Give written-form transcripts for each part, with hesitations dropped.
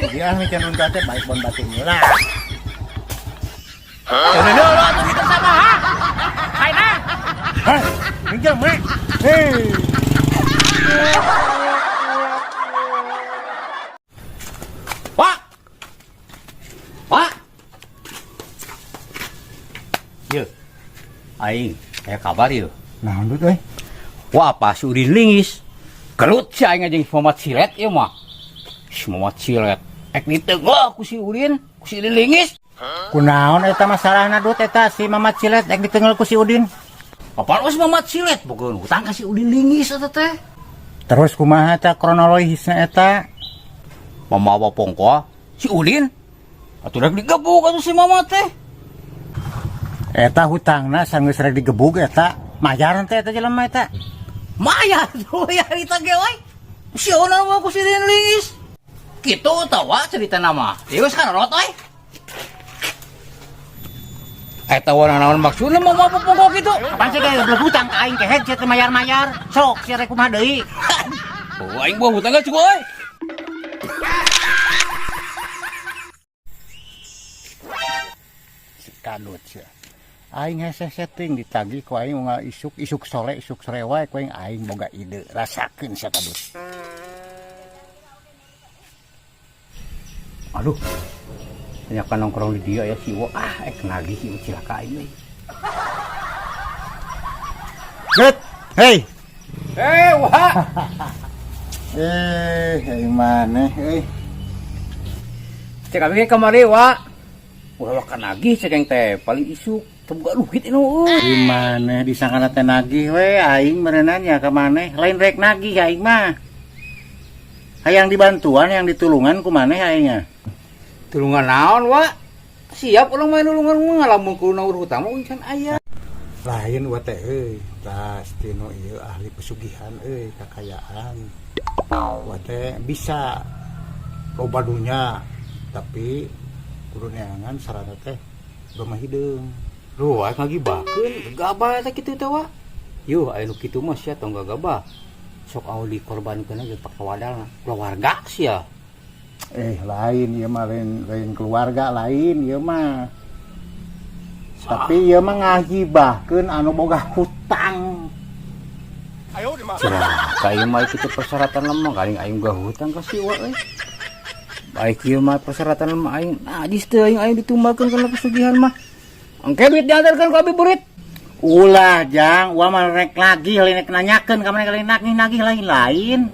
Dia miceun unta teh baik bon batin lah. Jangan dulu atuh gitu sama ha. Aina. Hah? Minjem we. Hei. Pak. Pak. Ye. Aing, aya kabar yeuh. Naon Dut euy? Wah, apa si Udin lingis. Gelut si aing jeung si Mamat Silet ieu mah. Si Mamat Silet. Ek diteunggeul ku si Udin, ku si Udin lingis. Kunaon eta masalahna Dut eta si Mamat Silet ek diteunggeul ku si Udin? Apaan si Mamat Silet boga hutang ka si Udin lingis eta teh. Terus kumaha eta kronologisna eta? Mamawa pongkoa si Udin. Atuh rek digebug atuh si Mamat teh. Eta hutangna sanggeus rek digebug eta mayar teh eta jelema eta. Mayar tuh ya harita ge we. Sieuna mah ku si Udin lingis. Kitu tawa cerita nama. Ieu geus karorot euy. Eta warna naon maksudna mah mah pongko kitu? Apaan sih kayak belum hutang ka aing kehed sia teh mayar-mayar. Sok sia rek kumaha deui? Oh, aing buah hutang geus euy. Si kadut sia. Aing hese setting ditagih ku aing unggal isuk isuk sore isuk sore wae ku aing aing boga ide rasakeun sia kadut. Aduh. Banyak nongkrong di dia ya si Wo. Ah, nagih si cilaka aing euy. Dut, hei. Wah. Hei maneh euy. Cek abi kamari, Wa. Ulah waka nagih cek yang teh paling isuk teu boga duit inu euy. Di maneh disangkana teh nagih we aing meureunan nya ka maneh lain rek nagih aing mah. Hayang dibantuan, yang ditulungan ku maneh aing nya. Tulungan naon, Wa? Siap urang mah nulungan mah lamun kudu naur hutang mah can aya. Lain wa teh euy, tas tinu ieu ahli pesugihan euy, kakayaan. Wa teh bisa loba dunya tapi kudu neangan sarana teh rumah hideung. Duh, aing ngagibakeun gagabah eta kitu teh, Wa. Yuh, aya nu kitu mah sia tong gagabah. Sok aul dikorbankeun ge pake wadalna. Keluarga sia. Lain ieu mah lain keluarga lain ieu mah. Tapi ieu mah ngahibahkeun anu boga hutang. Celaka ieu mah kitu persyaratan lemah kaling aing boga hutang ka si Wa euy. Baik ieu mah persyaratan lemah aing najis teu aing aing ditumbalkeun kana pesugihan mah. Engke duit diantarkeun ku abi burit. Ulah jang, ulah mah rek lagi lain rek nanyakeun ka maneh lain nagih-nagih lain-lain.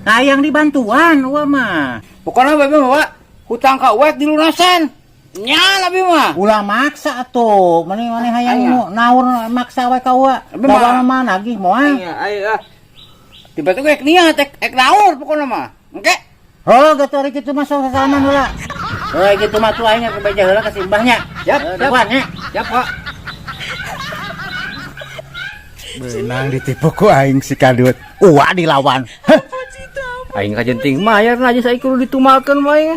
Hayang dibantuan ulah mah. Pokona bae mah Wa, hutang ka uek dilunasan. Nya abi mah. Ulah maksa atuh, maneh hayang Aya. naur maksa we ka uwa. Abi mah. Bawa mah nagih moal. Aya, aya. Tiba-tiba ek niat ek naur pokona mah. Engke. Oh, geus ari kitu mah sok salaman heula. Heuh kitu mah tuh aing ke beja heula ka si Mbahnya. Siap, siap. Daguan nya. Siap, Pak. Beunang ditipu ku aing si kadut. Uwa dilawan. Heh. Aing kajenting mayar najis aing kudu ditumalkeun mah aing.